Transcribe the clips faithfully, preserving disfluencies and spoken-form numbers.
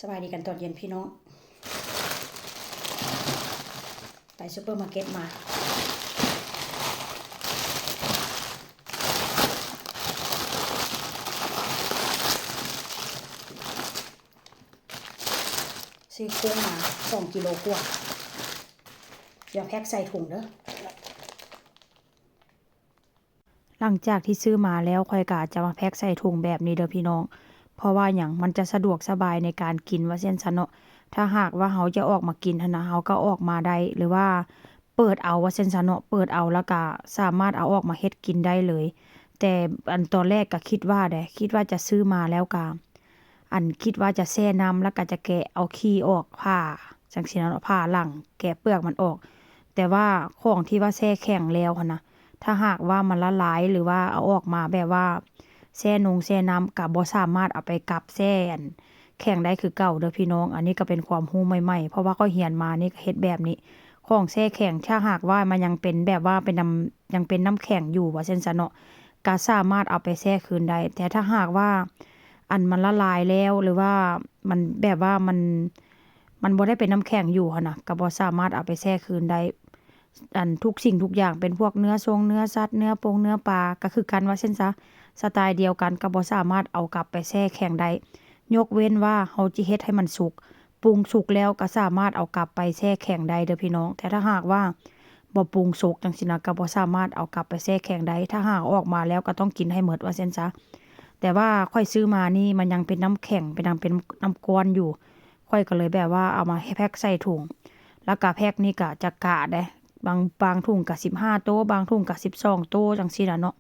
สบายดีกันตอนเย็นพี่น้อง ไปซูเปอร์มาร์เก็ตมา ซื้อกุ้งมาสองกิโลกว่า เดี๋ยวแพ็คใส่ถุงเด้อ หลังจากที่ซื้อมาแล้ว ข้อยก็จะมาแพ็คใส่ถุงแบบนี้เด้อพี่น้อง เพราะว่าหยัง มันจะสะดวกสบายในการกินว่าซั่นซะเนาะ ถ้าหากว่าเฮาจะออกมากินหั้นนะ เฮาก็ออกมาได้ หรือว่าเปิดเอาว่าซั่นซะเนาะ เปิดเอาแล้วก็สามารถเอาออกมาเฮ็ดกินได้เลย แต่อันตอนแรกก็คิดว่าเด้ คิดว่าจะซื้อมาแล้วก็ อันคิดว่าจะแช่น้ำแล้วก็จะแกะเอาขี้ออก ผ่าจั่งซี้นะเนาะ ผ่าหลัง แกะเปลือกมันออก แต่ว่าของที่ว่าแช่แข็งแล้วหั้นนะ ถ้าหากว่ามันละลายหรือว่าเอาออกมาแบบว่าแช่นงแช่น้ำ ก็บ่สามารถเอาไปกลับแช่อันแข็งได้คือเก่าเด้อพี่น้อง อันนี้ก็เป็นความรู้ใหม่ๆ เพราะว่าข้อยเรียนมานี่ก็เฮ็ดแบบนี้ ของแช่แข็ง ถ้าหากว่ามันยังเป็นแบบว่าเป็นน้ำ ยังเป็นน้ำแข็งอยู่ว่าซั่นซะเนาะ ก็สามารถเอาไปแช่คืนได้ แต่ถ้าหากว่าอันมันละลายแล้ว หรือว่ามันแบบว่ามัน มันบ่ได้เป็นน้ำแข็งอยู่หั้นนะ ก็บ่สามารถเอาไปแช่คืนได้ อันทุกสิ่งทุกอย่างเป็นพวกเนื้อทรงเนื้อสัตว์ เนื้อปงเนื้อปลา ก็คือกันว่าซั่นซะ สไตล์เดียวกัน ก็บ่สามารถเอากลับไปแช่แข็งได้ ยกเว้นว่าเฮาจิเฮ็ดให้มันสุก ปรุงสุกแล้วก็สามารถเอากลับไปแช่แข็งได้เด้อพี่น้อง แต่ถ้าหากว่าบ่ปรุงสุกจั่งซี้นะ ก็บ่สามารถเอากลับไปแช่แข็งได้ ถ้าหากออกมาแล้วก็ต้องกินให้หมดว่าซั่นซะ แต่ว่าข้อยซื้อมานี่มันยังเป็นน้ำแข็ง เป็น ยังเป็นน้ำก้อนอยู่ ข้อยก็เลยแบบว่าเอามาแพ็คใส่ถุง แล้วก็แพ็คนี่ก็จะกะเด้ บาง บางถุงก็สิบห้าโต บางถุงก็สิบสองโตจั่งซี้ล่ะเนาะ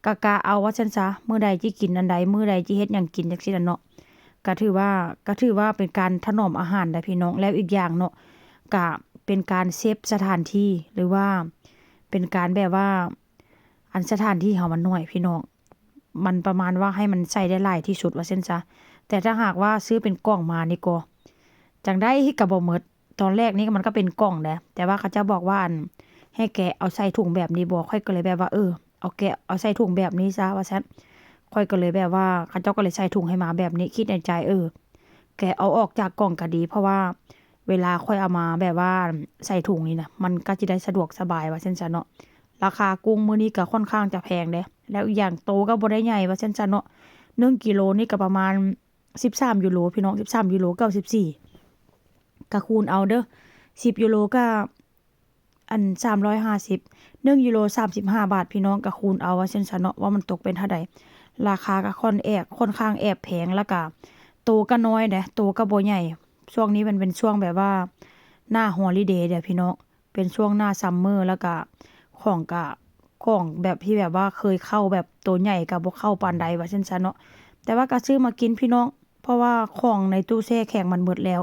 ก็กะเอาว่าซั่นซะ มื้อใดจิกินอันใด มื้อใดจิเฮ็ดหยังกินจั่งซี้ล่ะเนาะ ก็ถือว่า ก็ถือว่าเป็นการถนอมอาหารได้พี่น้อง แล้วอีกอย่างเนาะ ก็เป็นการเซฟสถานที่ หรือว่าเป็นการแบบว่า อันสถานที่เฮามันน้อยพี่น้อง มันประมาณว่าให้มันใส่ได้หลายที่สุดว่าซั่นซะ แต่ถ้าหากว่าซื้อเป็นกล่องมานี่ก็ จั่งใด๋ก็บ่หมด ตอนแรกนี่มันก็เป็นกล่องเด้ แต่ว่าเขาเจ้าบอกว่าอัน ให้แกะเอาใส่ถุงแบบนี้บ่ ข้อยก็เลยแบบว่า เออ เอาแกะเอาใส่ถุงแบบนี้ซะว่าซั่น ข้อยก็เลยแบบว่า เขาเจ้าก็เลยใส่ถุงให้มาแบบนี้ คิดในใจ เออ แกะเอาออกจากกล่องก็ดี เพราะว่าเวลาข้อยเอามาแบบว่าใส่ถุงนี่นะ มันก็จะได้สะดวกสบายว่าซั่นซะเนาะ ราคากุ้งมื้อนี้ก็ค่อนข้างจะแพงเด้ แล้วอีกอย่างโตก็บ่ได้ใหญ่ว่าซั่นซะเนาะ หนึ่งกิโลนี่ก็ประมาณสิบสามยูโรพี่น้อง สิบสามยูโร เก้าสิบสี่ ก็คูณเอาเด้อ สิบยูโรก็ อัน สามร้อยห้าสิบ หนึ่งยูโร สามสิบห้าบาทพี่น้อง ก็คูณเอาว่าซั่นซะเนาะ ว่ามันตกเป็นเท่าใด ราคาก็ค่อนแอบ ค่อนข้างแอบแพง แล้วก็โตก็น้อยเด้ โตก็บ่ใหญ่ ช่วงนี้มันเป็นช่วงแบบว่าหน้าฮอลิเดย์เด้อพี่น้อง เป็นช่วงหน้าซัมเมอร์ แล้วก็ของก็ ของแบบที่แบบว่าเคยเข้าแบบโตใหญ่ก็บ่เข้าปานใดว่าซั่นซะเนาะ แต่ว่าก็ซื้อมากินพี่น้อง เพราะว่าของในตู้แช่แข็งมันหมดแล้ว